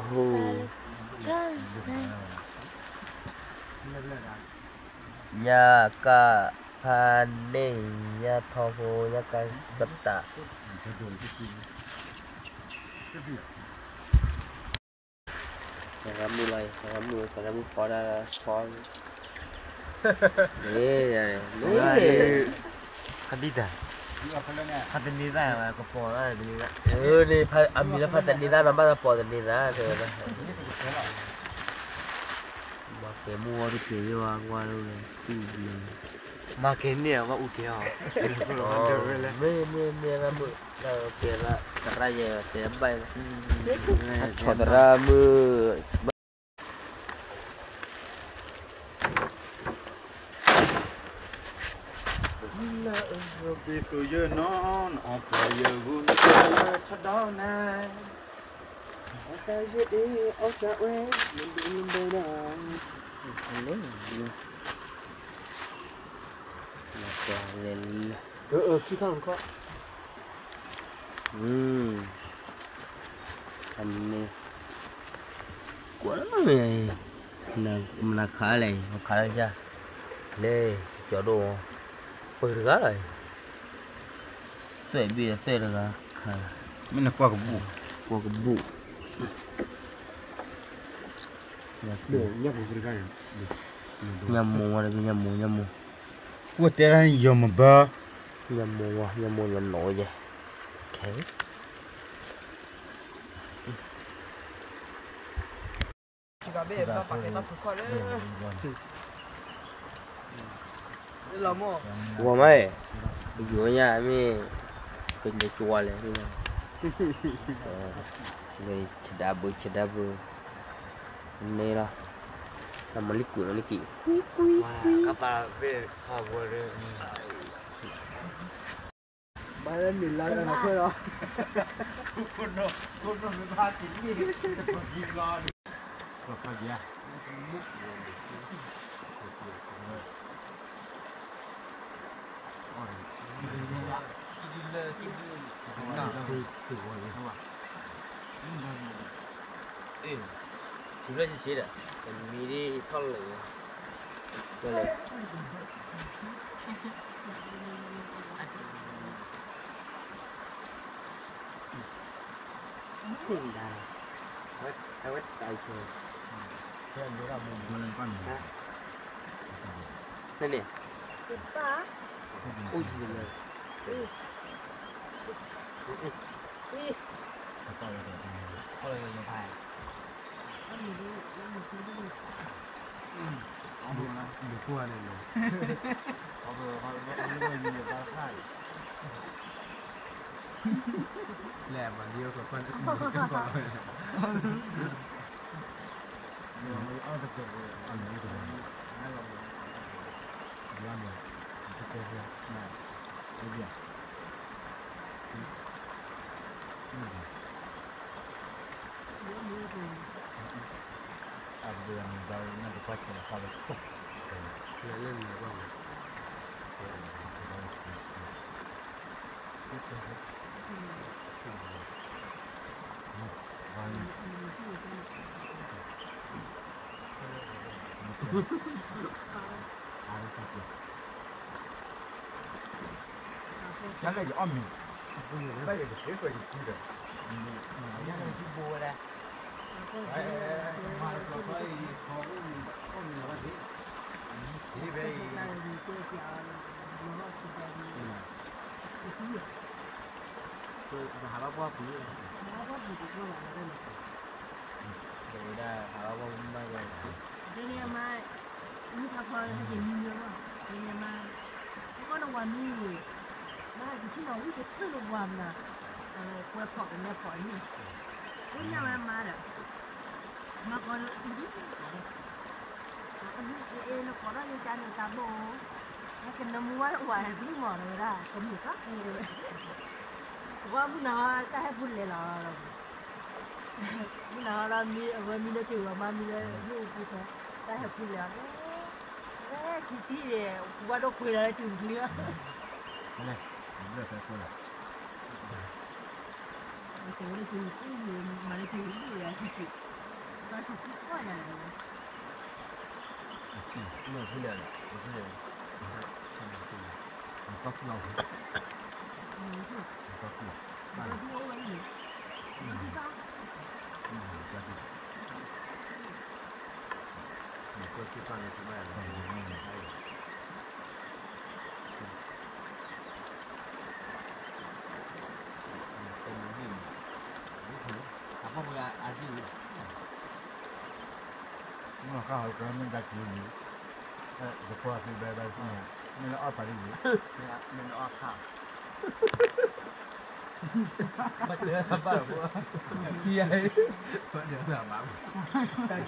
ဟူ, ညၣ်ကၣ်ဖးန့ၣ် ညၣ်ထီဖိ ညၣ်ကၣ်ကတး သရၣ်မုၣ်လီၤ, သရၣ်မုၣ်လီၤ, သရၣ်မုၣ်ဖီဒၣ်ဖီ, ဖးဒံတၢ်, ဖးတန့ၤသၣ်ဝဲ ကပီၤသၣ်တန့ၤသၣ်, အမံၤလၢဖးတန့ၤသၣ်နီၤ ဘၣ်သပီၤတန့ၤသၣ်တဲဝဲဒၣ်, မၤကဲမုၢ်ဝါတက့ၤယဝဲကွၢ်လၢ, မၤကဲန့ၢ်အဘၣ်အူကဲအီၤ, မ့ၢ်မ့ၢ်မ့ၢ်သရၣ်မုၣ်, ကဲသရၣ်ယဲတဲဘၣ်, အဆီၣ်သရၣ်မုၣ် လၢဘ့ၣ်သိၣ်ယဲၢ်နီၢ် နအီၣ်ပှၤယဲၢ်ဂူၢ် နကဲလၢဆၢဒီးန့ၣ်, အတၢ်ယဲၢ်အံၤအီၣ်တၢ်ဝဲ, နဒိးနဒိးဒီး, လဲၤလဲၤ, ခံခီၣ်ခီၣ်, အမ့ၢ် ကွၢ်လၢမ့ၢ်, မနၤခးလဲၣ် မၤခးလၢယၤ, လဲၤ, ကၠီဒိၣ်, ပှၤတဂၤလီၤ, သွဲၣ်ဘ့ၣ်သွဲၣ်တဂၤခး, မ့ၢ်နကွၢ်ကဘူၣ်, ကွၢ်ကဘူၣ်, ညၣ်မိၢ်ဝဲတဂ့ၤ ညၣ်မိၢ် ညၣ်မိၢ်, ညၣ်မိၢ်, ကွၢ်တဲဒၣ်ယီၤမဘၢ, ညၣ်မိၢ်ဝဲ ညၣ်မိၢ်နီၢ်နီၢ်ယဲ, ခဲ ဂီၤမး, ပယိၤညါမ့ၢ်, ပလဲၤကၠွလဲၣ်, လဲၤဆဒၣ်ဘၢဆဒၣ်ဘၢ, န့ၣ်လီၤ, မၤလံကွံာ်မၤလံကွံာ်, ကွံကွံကွံ, ကပၤဘ့ၣ်ဖးဝဲ, ဘၣ်လၢန့ၣ်လီၤလၢနခွဲးလီၤ, ခိၣ်နူာ်မ့ၢ်ဘၣ်တံၢ်န့ၣ်, တပကံလီၤ, ထူလၢဆ့ဆ့ဒီး, မံၤဒ်ထီၣ်လၢာ်, ဖဲန့ၣ်, အိၣ်ယံၤလၢ, လဲၤမၤလံအီၣ်ကီၢ်, ကၢ်လၢယအီၣ်မ့ၤ, ဘၣ်ယကသ့ကွဲးယစုဒီး, ယစုဘိဝဲဒၣ်, မၤလၢကီၢ်ခီအံၤ ခီအိၣ်မ့ၤ, အီၣ်မ့ၤလီၤဘၣ်သ့, သ့ဖဲအံၤ, ပဟးဘၣ်ပှၢ်ပူၤ, ပဝဲဒၣ်ဟးဘၣ်ပှၢ်ပူၤမးယၤ, ဒ်န့ၣ်အမါ, မုၢ်ထီၣ်ထီက့ၤမံမံမး, ဒ်န့ၣ်အမါ, မ့ၢ်ကီၢ်နဝၤမံၤ, မါကထံၣ်နီၤဝံၣ်ကသ့ၣ်နဝၤမနၤ, ကွဲဖီၣ်ကနဲဖီၣ်န့ၣ်, အိၣ်ညါဝဲမါဒီး, မါကီၢ်, အမုၢ်အ့ၣ်နကိးထီၣ်ယကါန့ၣ်တၢ်ဘိၣ်, ဟဲကနၢမူဝဲဝၤန့ၣ် သမုၣ်မီၢ်တဝဲဒၣ် ကမုာ်သးပူၤတဝဲ, ကဘၣ်မုၢ်နၤဟီတၢ်ဟဲပူၤလဲၤလီၤ, မုၢ်နၤဟီဒီးမံအဝဲမံလၢတ့ၢ်ဝဲမါမံလၢမ့ၣ်အူပူၤဖဲ, တၢ်ဟဲပူၤလဲၤအီၤ, ဝဲခံထံၣ်န့ၣ် ပူၤဘၣ်ဒိၣ်ခွဲးလီၤလၢတ့ၢ်ပူၤလီၤ, မၤလၢတ့ၢ်ပူၤလၢတ့ၢ်, မၤလၢတ့ၢ်ပူၤလၢတ့ၢ်, မ့ၢ်လၢအီၣ်ပာ်လၢယံၤ, မ့ၢ်လၢအီၣ်ခါ,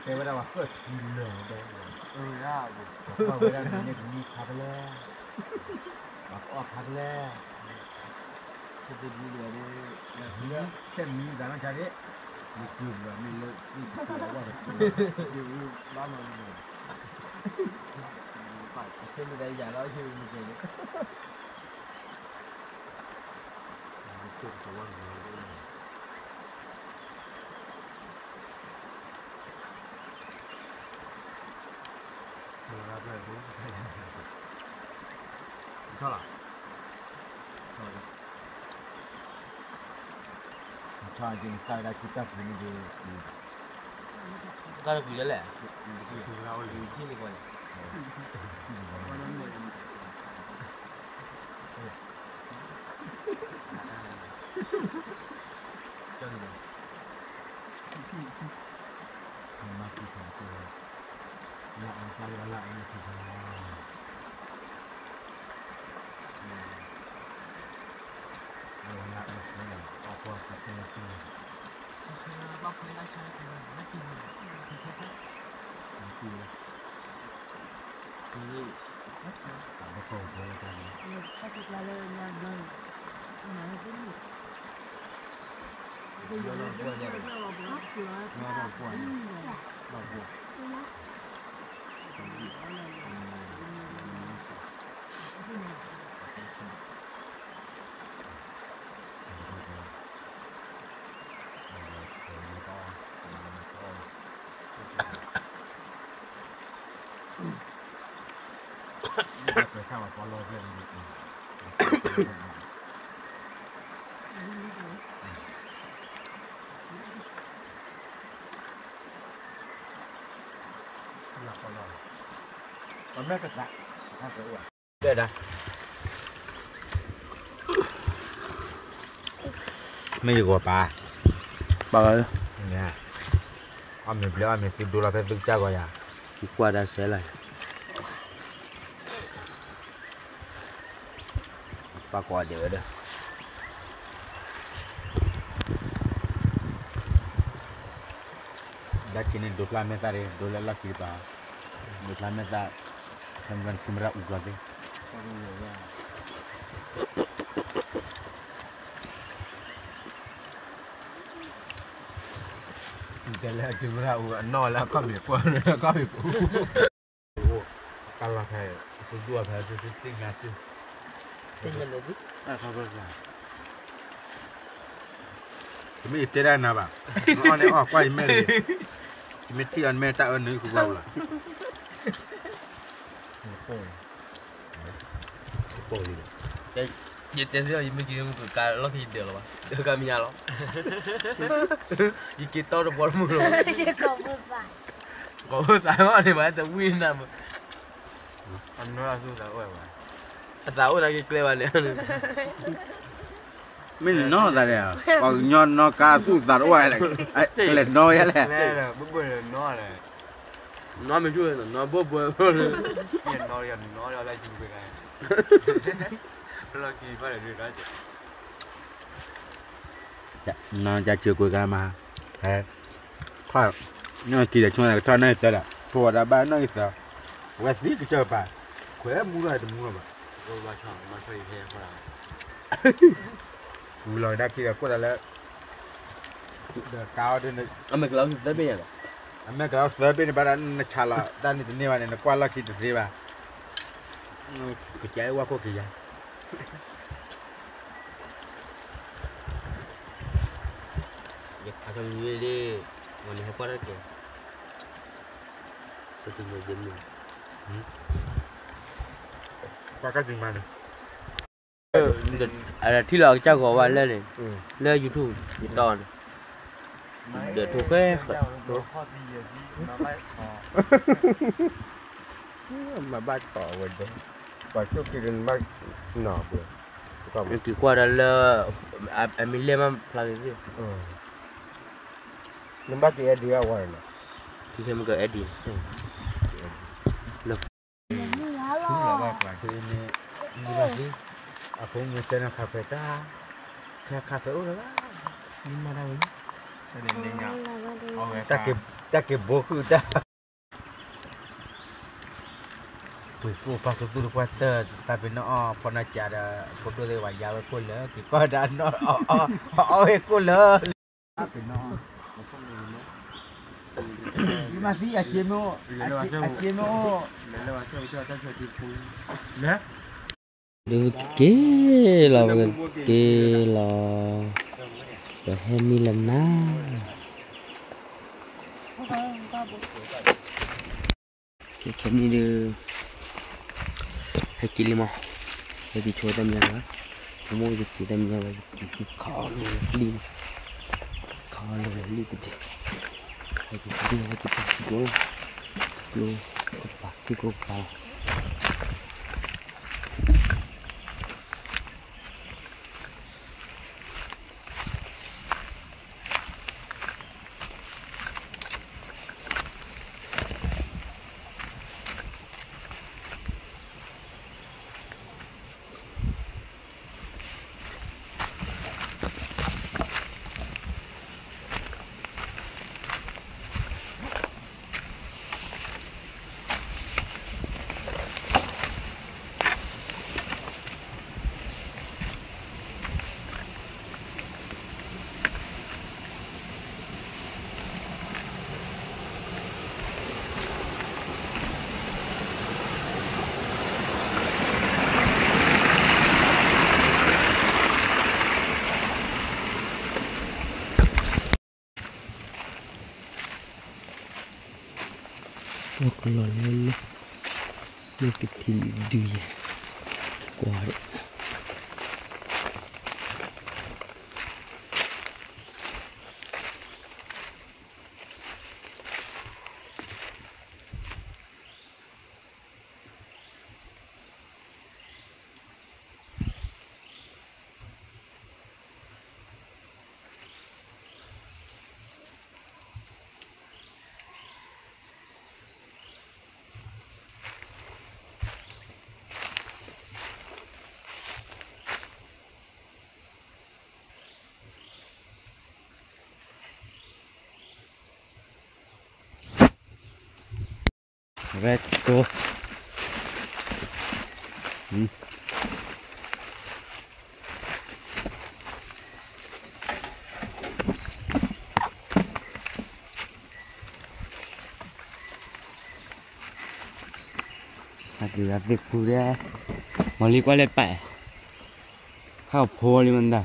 တဲဝဲဒၣ်ပှၤကၢၣ်ထံလၢာ်, ပှၤဝဲဒၣ်န့ၣ်ကမံခါဖဲလဲၣ်, ပှၤကအီၣ်ခါဖဲလဲၣ်, ဆဲမံသးနီၢ်ဆါဒ့, မ့ၢ်က့ၤလီၤမ့ၢ်လၢ, ဘၣ်မၤလၢ, ဆဲမံသးယၤလီၤဆဲမံကဲန့ၣ် တၢ်တပူၤယဲလဲၣ်, မ့ၢ်ယဂီၤပၢ်, ပၢ်, အီၣ်မ့ၤဘျဲၣ်အီၣ်မ့ၤသုဒိလီၤဖဲသုကစၢ်ဂီၤယၤ, ယကွၢ်တၢ်ဆဲးလီၤ, ပၢ်ကိးဒံးဝဲဒီး ဒါက့ၤန့ၣ် ဒိဖျါမဲာ်သၣ်ဒီး ဒိလၢလီၢ်ခံတပၤ, ဒိဖျါမဲာ်သၣ်, ခဲမုၢ်လၢ်နခံမရၣ်အူကျီသ့, တဲလၢခံမရၣ်အူအနီၢ်လၢအခီၣ်မ့ၢ်ပှၢ်လၢအခီၣ်မ့ၢ်ပူၤ ကလီၤဖဲ, သုဒိၣ်ဖဲသုသ့ၣ်ညါသု, တမ့ၢ်ယတဲဒၣ်နၤဘၣ်, နအီၣ်န့ၣ်အီၣ်ကွၢ်ယမဲာ်တဂ့ၤ, ယမ့ၢ်ထံၣ်အီၤနမဲာ်တၢ်အၢနုာ်ဃုဘၣ်လီၤ, ယတဲစ့ၢ်ကီး ယမ့ၢ်က့ၤကကါလီၢ်ခံယဒၢးလီၤဘၣ်, ဒၢးကါမညါလီၤ, ယက့ၤတီတဘီတမုၢ်လီၤ, ကိးဖိသးမးန့ၣ်ဘၣ်တဝံၣ်နၤမး, အသးအိၣ်သးက့ၤကျဲဘၣ်န့ၣ်, မ့ၢ်နနီၢ်သးဒဲး, ပှၤကညီနီၢ်ကါသူၣ်သးတအိၣ်လဲၣ်, ကလဲၤနီၢ်ဝဲလဲၣ်, နီၢ်မ့ၢ်ဆူၣ်, နီၢ်ဘိၣ်ဘိၣ်, နီၢ်ကါစၢၤကွံာ်ကါမး, ဟဲ, ထီၣ်, နီၢ်ကံဒီးဆိကမိၣ်ကထီၣ်နီၢ်ဂံၢ်သၢဒီး ထိၣ်ဝဲဒၣ်ဘၣ်နီၢ်ဂံၢ်သၢ, အဝဲသံကစၢၢ်ပၢ်, ခွဲးမူထီၣ်တမူထီၣ်ဘၣ်, ဝံၤလီၤဒၣ်ခံဒီးကိၣ်တၢ်လၢ, ဒီးကါအီၤဒ်န့ၣ်, အမဲာ်ကလီသၢဘ့ၣ်ညါဒီး, အမဲာ်ကလီသၢဘ့ၣ်န့ၣ် ဘၣ်ဒီးနဆးလီၤ တၢ်န့ၣ်တန့ၢ်ဘၣ်န့ၣ် နကွၢ်လီၢ်ခံတသ့ဘၣ်, ကစၢ်ဝဲခိၣ်ကယၤ ယခးထီၣ်မံၤလံ, မ့ၢ်နဟဲကွၢ်တၢ်တက့ၢ်, တမုာ်ဒ်မုာ်, ပှၤကဒုးမၤန့ၣ် ထံၣ်လီၤအကစၢ်ဂီၤဝဲလၢန့ၣ်, လၢ YouTube ယတီၢ်န့ၣ်, ဒီးထိၣ်ဃဲ, မၤဘၣ်ထီၣ်ဝဲဒီး, ပှၤဆိၣ်က့ၤဒီးနဘၣ်နီၢ်ဘၣ်, က့ၤကွၢ်ဒီးလၢ, အမ့ၢ်လဲၢ်မးဖျါက့ၤသ့ၣ်, နဘၣ်က့ၤအဲၣ်ဒံးအဝဲန့ၣ်, က့ၤခဲမုၢ်ကအဲၣ်ဒံး, လၢ ဖုလီၤဘၣ်ပှၤန့ၣ်, အဖိမုၣ်တဲနခးဖဲတၢ်, ခးဖဲအိၣ်လၢၤဘၣ်, မ့ၢ်မၤတၢ်ဝဲ, တၢ်က့ၤဘိဃုာ်တၢ်, ပှ့ၤကိၣ်ပာ်သူသူတပှၢ်တၢၢ် တၢ်ပ့ၤနီၣ်အီၣ်ဖီနီၢ်ကးဒီး ဖိဒိၣ်သ့ၣ်ဝဲယါဝဲကိၣ်လၢ က့ၤကွၢ်ဒၣ်နီၣ် အီၣ်ဝဲကိၣ်လၢ မၤသံအစ့မ့ၢ်အိၣ်, အစ့မ့ၢ်အိၣ်, လၢ ဒုးက့ၤလီၤ ပကက့ၤလီၤ, ပဟဲမံလၢနၤ, ကဲခဲနံၣ်ဒုး, ဟဲက့ၤလံမး, ဟဲက့ၤဆိတၢ်မံၤလၢၤ, အမိၢ်ယက့ၤတၢ်မံၤလၢၤ ယက့ၤခီလီၤလံမး, ခီလီၤလံတဒု, ဟဲက့ၤတဒု ဟဲက့ၤပာ်ထံကျိ, ကျိ, ကပာ်ထံကျိကပာ်လီၤ. ပကလီၤလၢလၢ, လၢကထံၣ်လံဒုယဲၢ်, ကွၢ်ဒီး Let's go. အက့ၤသ့ၣ်ဖူဒဲး, မၤလံကွၢ်လၢပာ်, ခါအဖိလံမတၤ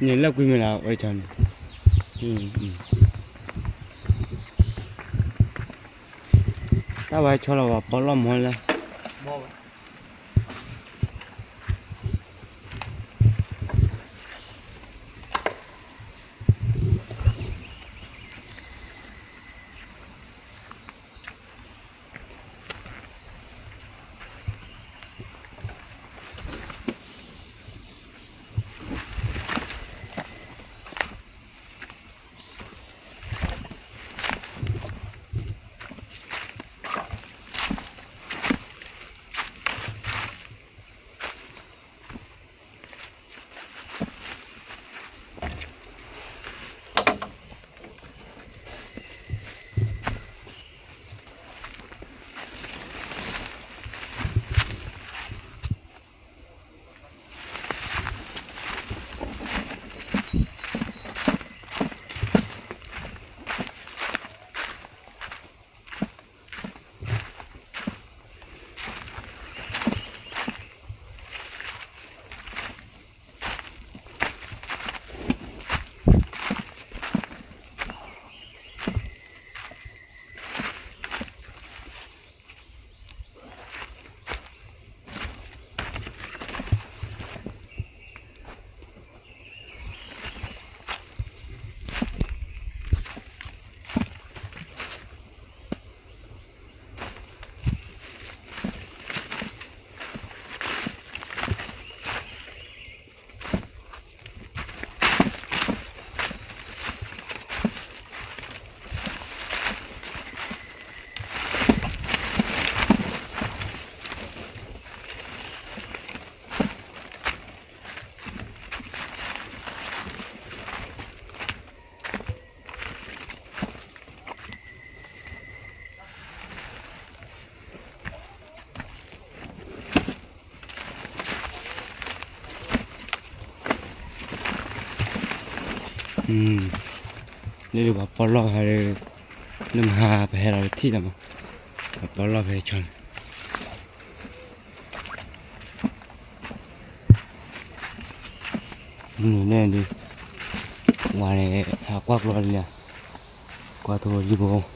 န့ၣ်လၢကွံမ့ၢ်လၢဝဲကၠီန့ၣ်, တၢ်ဝဲဆီလီၤဝဲပီလီၢ်မီလၢ Let's လၢဒုးပှၤပီလီၢ်ဖဲ လၢမဟါပဟဲလီၤတထံၣ်လီၤမး, ပှၤပီလီၢ်ဖဲဆီန့ၣ် န့ၣ်ဒုး ဝၤန့ၣ် ဟးကွၢ်ကျိလံ, ကွၢ်ထိၣ်လံဖိ တ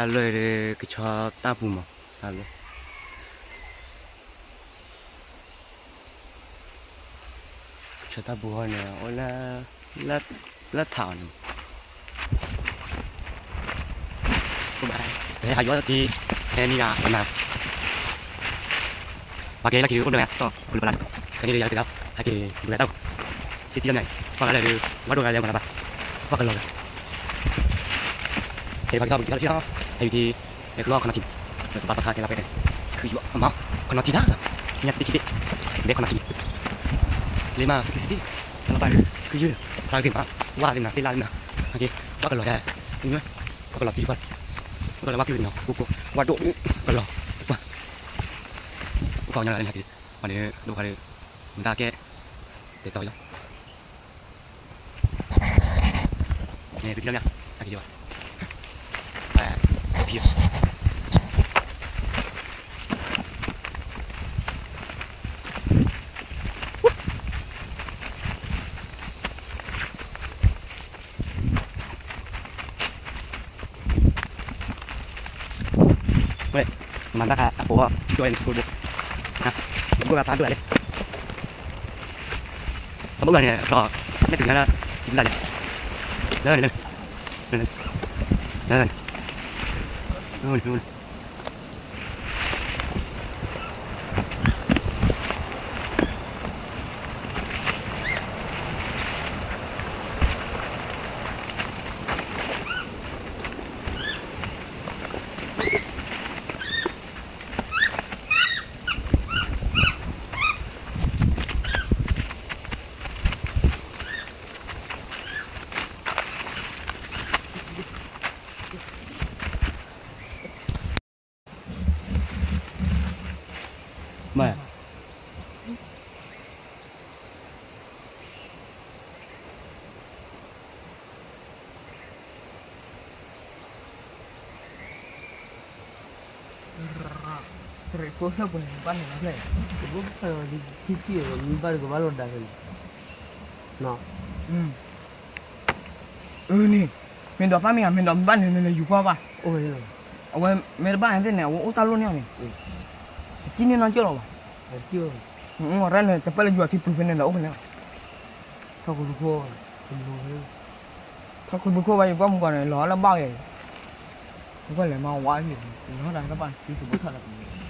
ၢ်လၢာ်ဒီး ကဆီတၢ်ပူၤမး, တၢ်လၢာ် ကဆီတၢ်ပူၤဃီန့ၣ် အိၣ်လၢ လၢထးအီၤန့ၣ် ပဟဲဟးယွၤထံ ဟဲမံဂၤပနၤ ပှၤက့ၤလၢခံဒုးအိၣ်ဒၣ်ဝဲတီၢ် ကလူၤပလၢ်န့ၣ် ခဲန့ၣ်ဒီးယၤလၢတဂၤ ဟဲက့ၤဒုးဝဲတၢ်အိၣ် စ့တံၢ်လီၤန့ၣ် ပှၤဂၤလၢဒုး ဝါဒိၣ်ဂၤလၢမၤတဘၣ် ပှၤကလီၤဂၤ ကဲပှၤက့ၤထီၣ်ပက့ၤထီၣ်တထံၣ်လီၤ ဟဲယူၤထံ ဟဲကျီခီနီၤထံး ပဘၣ်ပခါကဲလီၤပဲၢ်တဲ ခုယူၤအမါ ခီနီၤထံးဒၣ်လီၤ ညါတဘ့ၣ်ဆံဘ့ၣ် ဘဲခီနီၤထံး လ့မး ကစံးတံၢ် တၢ်လီၤပာ်ခုယူၤ ဖျါဂ့ၤမး ဝါဂ့ၤမး သ့လါဂ့ၤမး ပှၤကလီၤဒၣ် ပှၤကလီၤတံၢ်တပှၢ် ပှၤကလီၤဝါကလုာ်ကညီ ကိကိ ဝါဒိၣ် ကလီၤ ပှၤ အိၣ်ခီညါလၢညါက့ၤ ပှၤန့ၣ် ဒိၣ်ခါဒီး မတၤကဲ တဲတီၤလီၤ န့ၣ် သုထံၣ်လီၤမ့ၢ် ဟဲက့ၤယီၤဘၣ် ဖံ ဝဲ မၤတၢ်ခါအဖိ ကၠီဝဲန့ၣ် ဖိဒိၣ် ယိၣ်ဝဲဖးဒိၣ်လဲၣ် သဘိၣ်ဂၤန့ၣ် ဒီး မ့ၢ်တုၤညါလၢ ယံၤလၢ်လဲၣ် လၢ လၢ လၢ လၢ လၢ မ့ၢ် တရံးဖိဖျၢၣ်ပူၤန့ၣ် ဘၣ်န့ၣ်လီၤဖျၢၣ်, တဘိဖျၢၣ်လီၤ ထံထံၣ်မ့ၢ်ဘၣ်တကဘၣ်လီၤဒါဖဲန့ၣ်, အၢန့ၣ်, မ့ၢ်ဒီးပၢ်မ့ၢ်ဧါ မ့ၢ်ဒီးမ့ၢ်ဘၣ်န့ၣ် နယူၤကွၢ်ဘၣ်, အိၣ်ဝဲလီၤ, အဝဲမ့ၢ်တဘၣ်န့ၣ်သ့ၣ်န့ၣ် အဝဲအိၣ်တၢ်လိၣ်န့ၢ်အီၤန့ၣ်, တစံၣ်န့ၢ်နီၢ်ကၠိၢ်လီၤဘၣ်, အတၢ်န့ၣ် တပၢၢ်လၢယွၤခံပူၤဖဲန့ၣ်ဒီးအိၣ်ဖဲန့ၣ်လီၤ, ထီၣ်ခိၣ်ဘုခိၣ်, ထီၣ်ခိၣ်ဘုခိၣ်ဘၣ် ယကွၢ်မူကီၢ်န့ၣ် လီၤလၢဘၣ်ဂ့ၤ, ကွၢ်လဲၤမၤဝါဟံၣ်, လီၤတၢ်တဘၣ် သံသဘိထီၣ်လၢ